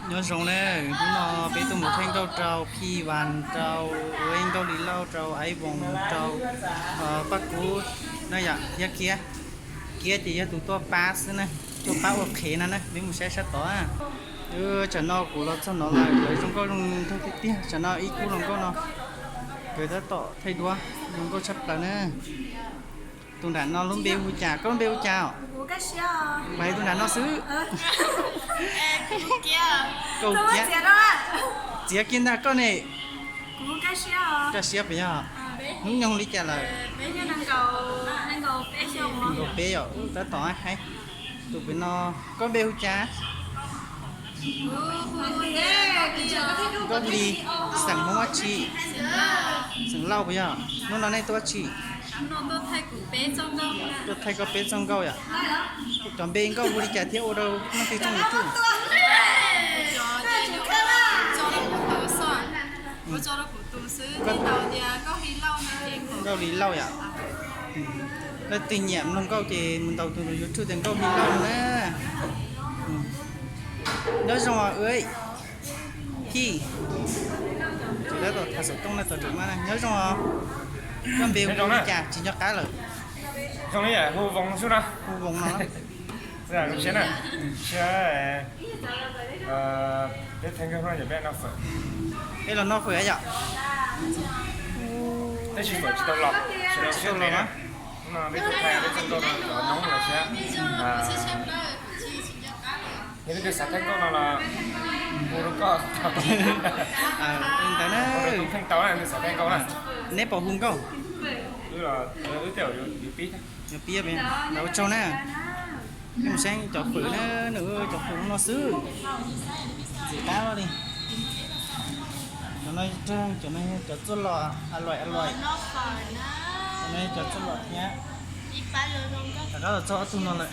Nyob zoo na, hnub no peb tuaj mus thaij nkauj rau Phi Vas, rau Ua Nkauj Lis Lauj, rau Aiv Voos, rau Paj Kub na yom, thiab Kiab. Kiab ces yog tus tuaj pab xwb na, tuaj pab ua qhev no na, peb mus saib sab tod. Tsam no kuv los txog no lawm, lawv zoo nkauj zoo nraug tiag tiag, tsam no ib khub hluas nkauj no nkawd tab tom thaij duab zoo nkauj tshaj plaws na. Tus nram no lub npe hu cas, koj lub npe hu cas os? Kuv hais tus nram no xwb. Koj hu Kiab. Txiav kiag ntag koj ne. Kaj siab puas yog? Hnub nyoog li cas lawm? Nkaum peb yom, tab tom haib. Tus pem no, koj npe hu cas? Nkauj Lis, xeem Hmoob dab tsi? Xeem Lauj puas yog? Hnub no nej tuaj dab tsi? Tuaj thaij koj peb txoj nkauj yom. Cov npe nkauj hu li cas thiab ua rau leej twg tsoom YouTube? Nkauj Lis Lauj yom. Leej twg nyiam mloog nkauj ces mus ntaus tus YouTube tias Nkauj Lis Lauj na. Nyob zoo os, Hij. Ces tab tom tham xov tooj na, tom ram ma na. Nyob zoo os. Koj npe hu li cas tsis nco qab lawm? Hu Voos no. Peb los noj fawm yom. Tsis tau los na. Yog leej twg xav thaij nkauj no los hu rau koj. Ntawd na. Neb puas hu nkauj? Yuav pib, ua tsaug na. Mus saib cov fawm na, nws cov fawm no xwb. Ntxim qab li. Cov no, cov no cov txuaj los a luam a luam. Cov no cov txuaj los thiab. Rov qab los txog ob tug no lawm.